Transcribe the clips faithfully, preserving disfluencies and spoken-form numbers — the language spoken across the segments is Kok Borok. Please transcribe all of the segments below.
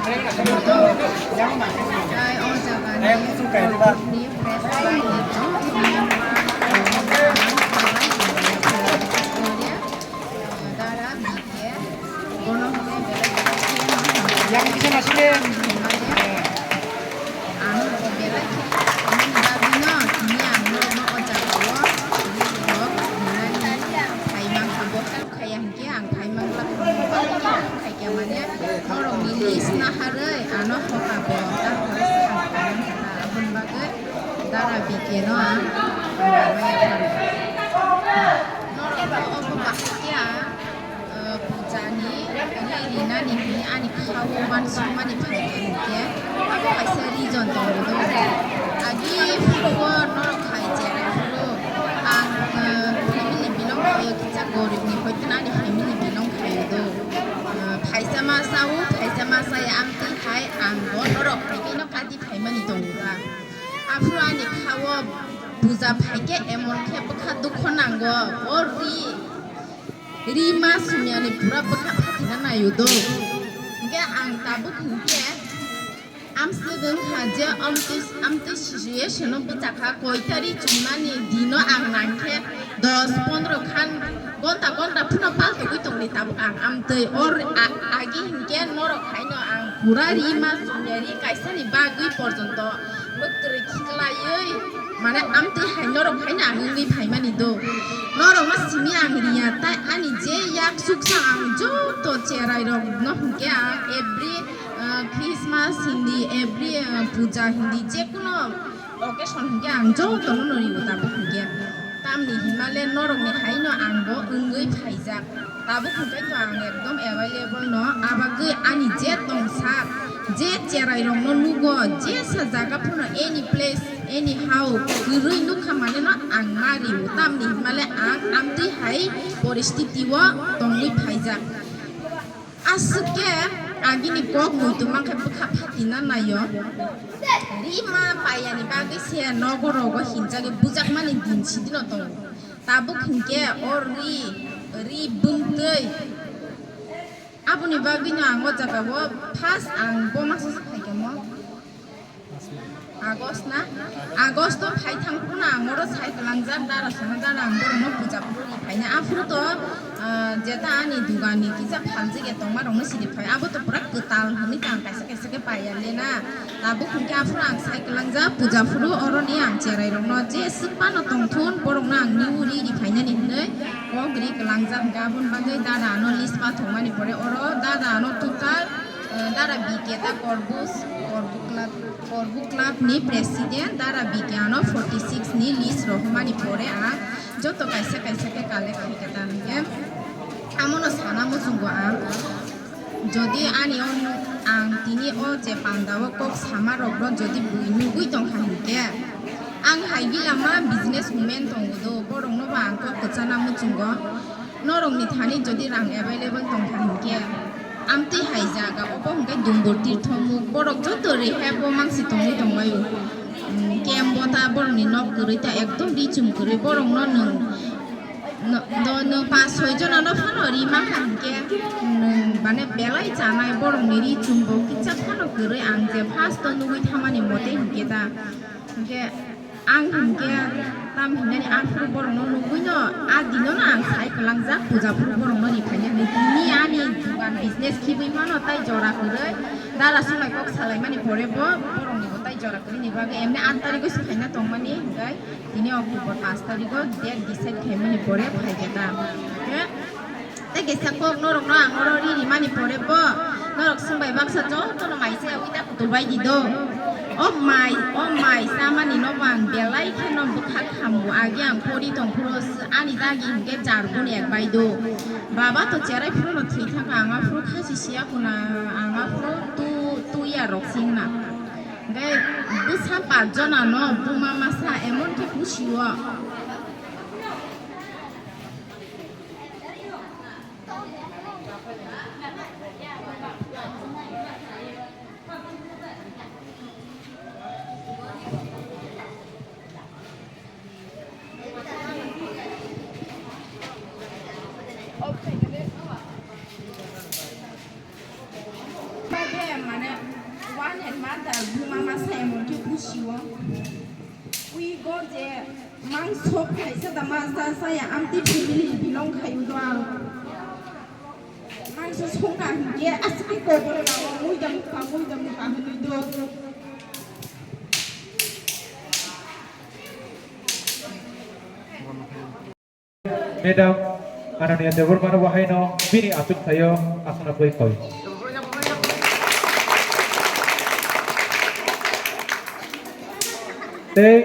Tei o jagani borokni press bai ni tong, dara B K, bono hwnwi belai belai khe ang belai khe tini ang norokno o jagao rok hwnani phai mankha, bo help khaiya hinkhe ang phai mankha, khaikhe mane norokni list naharwi ano hoka bo, ta hwnwi se ang phai mankha, aboni bagwi dara B K no ang hambai maya phano. Norok obo bahai khe ang, eh, pujani ri rinani hwnwi ani khao uansukmani phaikha hinkhe abo kaisa reason tongo do. Agi phuruo norok hai cherai phuru ang, eh, family belong khaio, kisa goribni hoiteno ani family belong khaio do. Eh, phaisa ma sao, phaisa ma saya amtwi hai ang bo norok hai kheno kati phaimani tongo ba. Aphuru ani khao puja phaikhe emon khe bwkha dukho nango, o ri, ri ma sumyani pura bwkha phatina naio do. Hinkhe ang tabuk hinkhe amswk wngkha je amtwi, amtwi situation-o bwchakha koitari chumnani dino ang nangkhe dos pondro khan gonta gonta phano paltogwi tongni tabuk ang amtwi or a-, agi hinkhe norok haino ang pura ri ma sumya ri kaisani bagwi porjonto mwktwrwi khiklaiwi mane amtwi hai norok haino ang wngwi phaimani do. Norokno simi ang riya tai ani je yak suksa ang joto cherai rokno hinkhe ang every, uh, Christmas hindi, every, uh, puja hindi, jekuno occasion hinkhe ang jotono no rio tabuk hinkhe. Tamni himale norokni haino ang bo wngwi phaijak. Tabuk hinkhe to ang ekdom available no, abagwi ani je tongsa, je cherai rokno nugo, jesa jaga phano any place, anyhow, kwrwi nukha mane no ang ma rio. Tamni himale ang amtwi hai poristiti o tongwi phaijak. Aswk khe agini kok muitu mankhe bwkha phatina naio. Rima paiyani bagwi se nogo rogo hinjagwi bujakmani din sidino tongo. Tabuk hinkhe o ri, ri bumtwi. Aboni bagwino ang o jagao first ang bo masa phaikha mo. August na? August o phai thang phuru no ang oro sai kwlangjak dara sono dara ang borokno puja phuru ri phaina. Aphuru to, ah, jeta ani dugan ni kisa phaljak ya tongma rokno siri phai. Abo to pura kwtal hwnwi to ang kaisa kaisa khe paiya le na. Tabuk hwnkhe aphuru ang sai kwlangjak puja phuru oroni ang cherai rokno je swk phano tongthun borokno ang new ri ri phainani hwnwi kok ri kwlangjak hwnkhe aboni bagwi dara ano list pathokmani pore oro dara ano total, ah, dara B K ta Korbus, Korbukla. Korbu club ni president dara bikya no forty six ni list rohormani pore ang joto kaisa kaisa khe collect khaikha ta hinkhe amono sana muchungo ang. Jodi ani o ang tini o je panda o kok sama rok no jodi bui nugui tongkha hinkhe ang hai gila ma business women tongo do borok no bo ang kok kwchana muchungo. Norokni thani jodi rang available tongkha hinkhe, amtwi hai jaga obo hinkhe Dumbur Tirthomuk, borok joto rehab o mangsi tongwi tonglaio. Umm, camp o ta borokni nok kwrwi ta ekdom ri chum kwrwi, borokno nwng, no, do nwng pas soi jonano phano ri mankha hinkhe, nwng mane belai chanai borokni ri chum bo kisa phano kwrwi, ang je first o nugwi thamani mote hinkhe ta, hinkhe, Ang hinkhe tam hinani aphuru borokno nugwino, a dinono ang sai kwlangjak puja phuru borokno ri phainani. Tini ani dugan business khibwi mano, tai jora kwrwi dara swlai kok salaimani pore bo borokni bo tai jora kwrwini bagwi emni aat tarigo se phaina tongmani, hinkhe tini October paanch tarigo date decide khaimani pore phaikhe ta. Hinkhe Tei kaisa kok norokno ang oro ri rimani pore bo norok swngbai baksa jotono mai chaya ui ta kutul bai di do. O mai, o mai chamani no bo ang belai kheno bwkha khamu, agi ang pori tong phuru ani dagi hinkhe jar bun ek bai do. Baba to cherai phuru no thwi thangkha, ang aphuru khasi siya kuna, ang aphuru tu, tu ya rok singna. Hinkhe bwsa pach jona no buma masa emon khe pusi o. Bade, mane, Ani mother buma masa emon khe busiwo. Ui go je mangso khaisa da ma sa saya amti family belong khayu do ang. Mangso songna hingke asike koboro na o muida mukha muida mukha hinui do. Madam Ananya Debbarma no bahaino bini achuk thaio asana poi koi. Tei,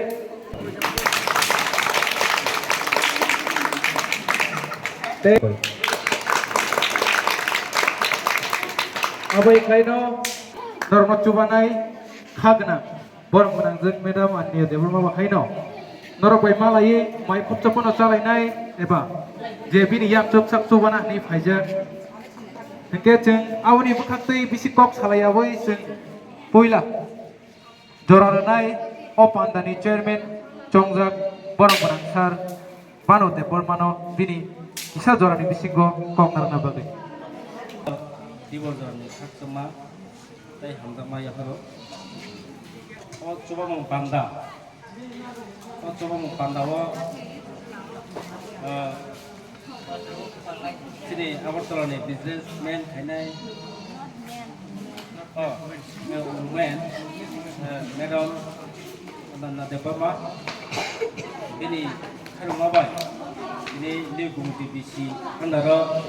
tei abai khlaino norokno chubanai khagna. Borok gwnangjwk Madam Ananya Debbarma bo haino norok bai malaiwi mai khopsa phano chalainai eba je bini yakchuk sak chubana hinwi phaijak. Hinkhe chwng aboni bwkhaktwi bisi kok salaiyawi chwng puila jora rwnai o pandani chairman chongjak borok gwnang sir Banu Debbarmano bini kisa jorani bisingo kok narwkna bagwi. Tibor jorani khakchangma tei hamjakma yapharo. O chubamung panda, o chubamung panda o, ah, chini Agartala ni businessman khainai, oh, woman, ah, madam, Ananya Debbarma, bini khairokma bai, bini New Gumoti B C under o,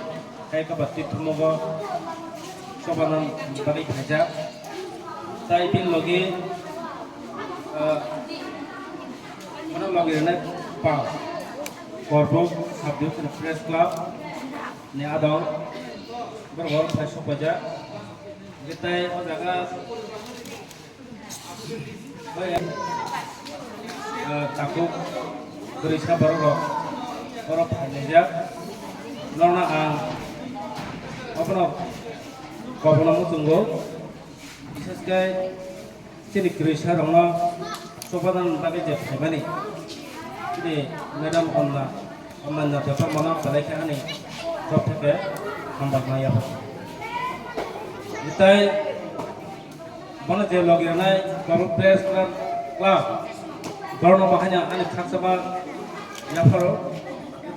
hai kaba twi thumogo, chobana bagwi phaijak. Tai bini logi, ah, bono logi rwnai pa, Korbuk Sub Division Press Club ni adong, borok phai sokpaijak. Hingke tai o jaga, Bai, eh, takhuk kwrwisa borok rok, borok phainai jak. Norokno ang obono kobono muchungo, bises khe chini kwrwisa rokno chobadan bagwi je phaimani, chini madam Ananya, Ananya Debbarmano belai khe ani job theke hambai ma yabo. Tei Bono je logi rwnai Korbuk Press Club, Club, borokno bahaino ani khakchangma yapharo.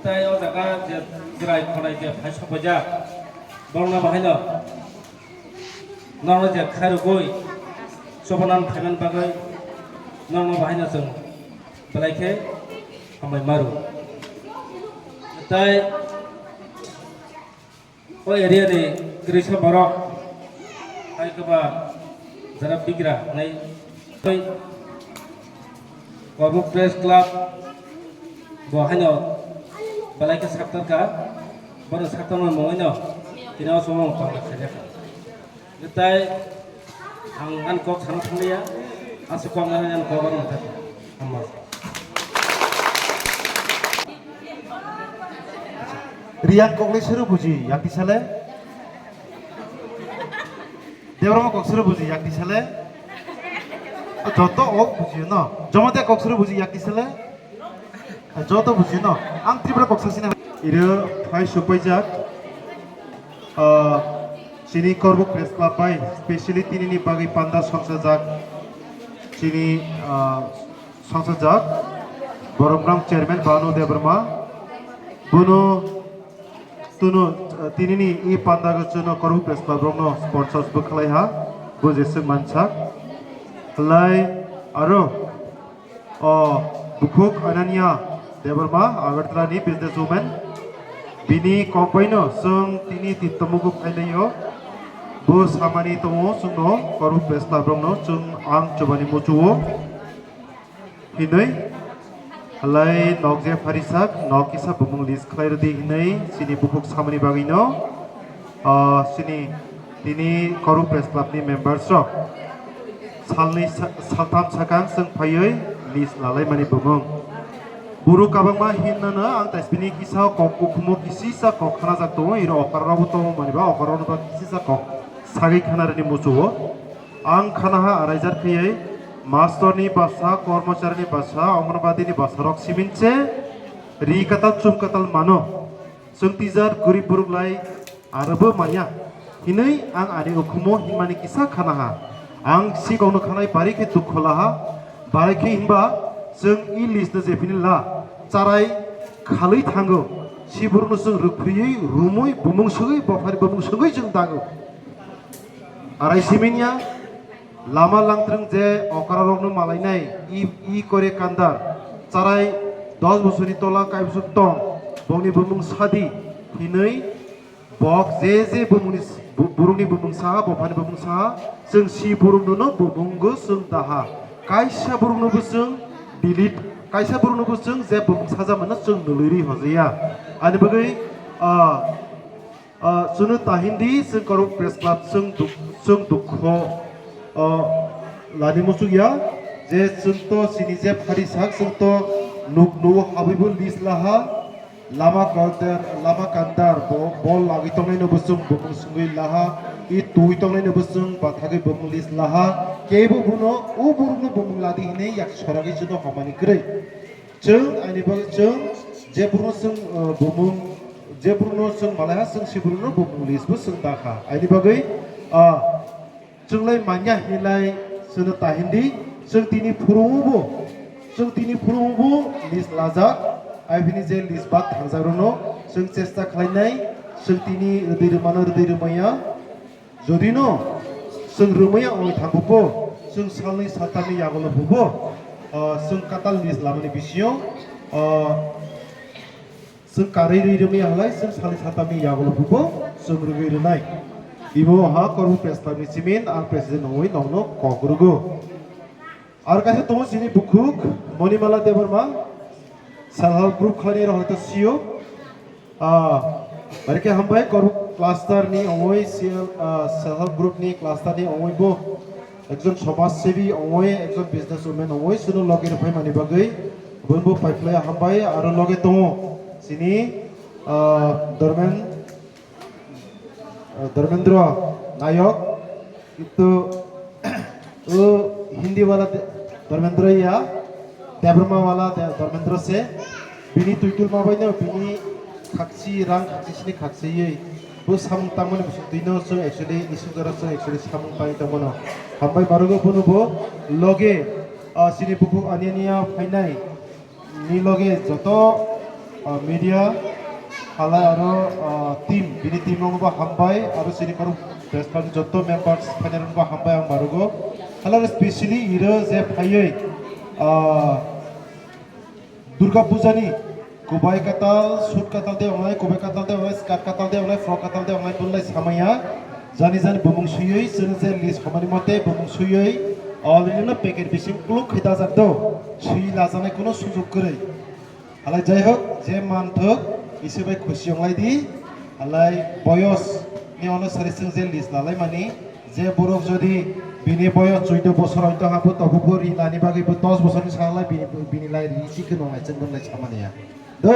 Tei o jaga je chwrai khonai je phai sokpaijak, borokno bahaino norokno je khairogwi chobanan phaimani bagwi norokno bahaino chwng belai khe hambai ma rwo. Tei O area ni kwrwisa borok hai kwba jara bigra hwnwi tei Korbuk Press Club bo haino belai khe saktarka, bono saktarma mungwino tini o chwngno pangla khaijak. Tai ang ani kok sana thanglia, aswk kok nang ani kok ano thak. Hamma. Riyan kokle suru buji, yakti sale. Debbarma kok suru buji, yakti sale. Joto ok buji no. Jamatia kok suru buji, yakti sale. Joto buji no. Ang Tripura kok sasina. Iro phai supaijak. Ah, chini Korbuk Press Club bai specially tinini bagwi panda songchajak chini, ah, songchajak Boromgram Chairman Banu Debbarma, bono tuno, ah, tinini i panda gachano Korbuk Press Club rokno sponsors bo khlai ha, bo jeswk mansak. Khlai aro O bukhuk Ananya Debbarma, Agartala ni business woman. Bini kokbai no chwng tini tittomo khe phailaio. Bo samani tongo chwngno Korbuk Press Club rokno chwng ang chubani muchuo. Hinwi halai nok je pharisak, nok kisa bumung list khlai rwdi hinwi chini bukhuk samani bagwi no. Ah, chini tini Korbuk Press Club ni members rok salni sa-, saltham sakang chwng phaiwi list lalaimani bumung. Buru kabangma hinna no ang tais bini kisa kok ukhumo kisisa kok khanajak tongo, iro okar rok bo tongo mani ba okar rok no ba kisisa kok sagwi khana rwni muchuo. Ang khanaha araijar khiyai master ni basa, kormochari ni basa, Anganwadi ni basa rok simin se ri katal chum katal mano. Chwng twijar gorib borok lai aro bo manya hinwi ang ani ukhumo hinmani kisa khanaha. Ang sikokno khanai bari khe dukho laha, bari khe hinba chwng i list no jephini la charai khalwi thango, siburno chwng rwphriwi rumwi bumung swgwi bophari bumung swgwi chwng dago. Arai siminiya lama langtrwng je okrarokno malainai i, i kore kandar charai dos bosorni tola kaibosuk tong bongni bumung sadi hinwi Bok je je bumungni s-, bu-, burungni bumung saha, bophani bumung saha, chwng si burungnono bumungo chwng daha. Kaisa burungnobo chwng delete, kaisa burungnobo chwng je bumung sajakmano chwng nulwi rwi hojaya. Ani bagwi, ah, ah, chwngno tahindi chwng Korok Press Club chwng duk-, chwng dukho, ah, lani muchukya, je chwngto chini je phari sak chwngto nuk nuo habwibo list laha. Lama kandar, lama kandar, bo, bol lagwi tongnaino bo chwng bumung swngwi laha, i twi tongnaino bo chwng bathagwi bumung list laha, kebo bono o burukno bumung ladi hinwi yak soragwi chwngno homani kwrwi. Chwng ani bagwi chwng je burukno chwng, uh, bumung, je burukno chwng malaiha chwng si burukno bumung list bo chwng dakha. Ani bagwi, uh, Chwng lai manya hinlai chwngno tahindi, chwng tini phurungo bo, chwng tini phurungo bo list lajak, aibini je list bak thangjakrokno chwng chesta khlainai, chwng tini rwdwi rwmano rwdwi rwmaya, jodino chwng rwmaya ongwi thangbo bo, chwng salnwi saltamni yagulo bo, ah, chwng katal list lamani bisingo, ah, Chwng karwi rwi rwmaya halai chwng salni satamni yagulo bubo chwng rwgwi rwnai. Imo ha Kormo Press Club ni simin ang president wngwi nongno kok rwgo. Aro kaisa tongo chini bukhuk Monimala Debbarma, self help group khlainai rok hoito sio. Ah, barikhe hambai Kormo cluster ni wngwi sel-, ah, self help group ni cluster ni wngwi bo Ekjon somajsebi ongoi, ekjon business woman ongoi, chwngno loge rwphaimani bagwi, bumbo paiphlaiya hambai, aro loge tongo chini, ah, Dharmen-, ah, Dharmendra Nayok, kintu o Hindi wala De-, Dharmendra ya, Debbarma wala De-, Dharmendra se, bini twitulma baino bini khakchi rang khakchi sini khakchiywi bo samung tangmani bwswk twino chwng actually isuk jora chwng actually samung tangwi tongmano. Hambai barogo bono bo loge, ah, chini bukhuk ani ani ya phainai ni loge joto, ah, media halai aro, ah, team bini team rokno bo hambai aro chini borok press club ni joto members phainai rokno bo hambai ang barogo. Halai specially iro je phaiwi, ah, Durga Puja ni kubai katal, suit katal de ongnai, kubai katal de ongnai, skirt katal de ongnai, frock katal de ongnai, bunlai samaya. Jani jani bumung suyui, chwng je list hamani mote bumung suyui, already no packet bising kuluk khai dajak do. Sui lajanai kuno sujug kwrwi. Halai jai hok, je manthok, isi bai khusi onglai di. Halai boyos ni onusari chwng je list lalai mani, Je borok jodi bini boyos chuddo bosor oito habo, tobo bo ri lani bagwi bo dos bosorni sal lai bini, bini lai ri si kwrwng lai chwng lai samani ya. Do.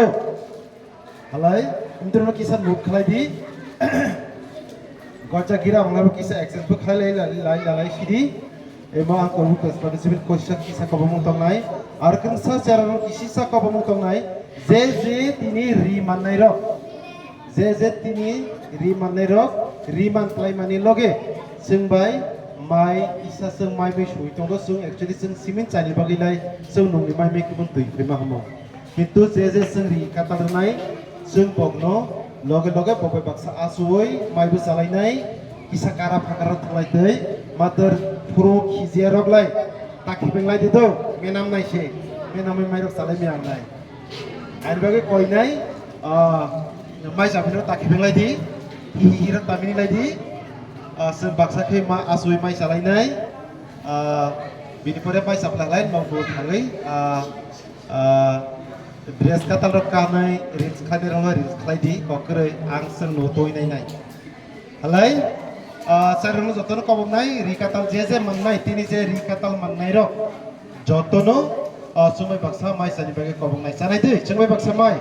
Halai, wngtwrwngno kisa nuk khlai di. Gojja gira wngnai bo kisa exchange bo khlai lai, lai, lai, lai, lai sidi. Emo ang kormo kwchwlani sibit koisa kisa kobomung tongnai. Ar kwrwngsa chera rok kisisa kobomung tongnai. Je je tini ri mannai rok. Je je tini ri mannai rok, ri man klai mani loge, chwng bai mai isa chwng mai bai sui tongo, chwng actually chwng simin chani bagwi lai chwng nungni mai mai kubun twi phaima hamo. Kintu je je chwng ri katal rwnai, chwng bokno loge loge bok bai baksa achuwi mai bo chalainai, kisa kara phakara thalai twi, matar phuru khijia rok lai, takhi benglai di do, menam nai se, menamwi mai rok chalai mia nai. Ani bagwi koinai, ah, mai chaphino takhi benglai di, hi hi hiro tamini lai di, ah, chwng baksa khe ma asui mai chalainai, ah, bini pore mai chapla lai mangbo thangwi, ah, ah, dress katal rok kanai reels khlainai rok reels khlai di, kokroi ang chwng no toi nai nai. Halai, ah, chwng jotono koboknai, ri katal je je mannai, tini je ri katal mannai rok, jotono, ah, chwngbai baksa mai chani bagwi koboknai. Chanai twi, chwngbai baksa mai.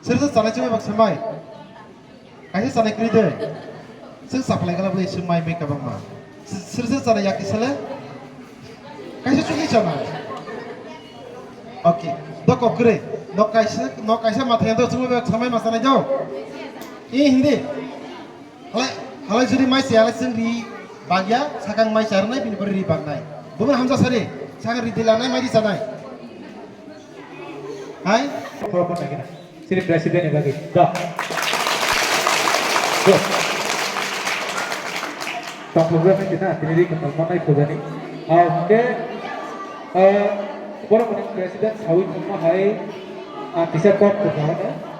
Sir sir chanai chwngbai baksa mai. Kaisa chanai kwrwi de. Chwng supply kala bwlai chwng mai mai kabangma. Sir sir chanai yak tisale. Kaisa chukli chana. Okay. Doko kwrwi. No kaisa, no kaisa mathai do chwngbai baksa mai ma chanai do. I hindi. Halai, halai jodi mai se halai chwng ri, Bagya, sakang mai charnai, bini pore ri baknai. Bumung hamja sari, sakang ri dilanai, mai di chanai. Hai? Sini president ni bagwi. Da. Go. Tongthokjak ni tina, tini ri kwtal manai pujani. Ah, okay. Ah, borok ni president sawi thangma hai, ah, kisa kok kwtal.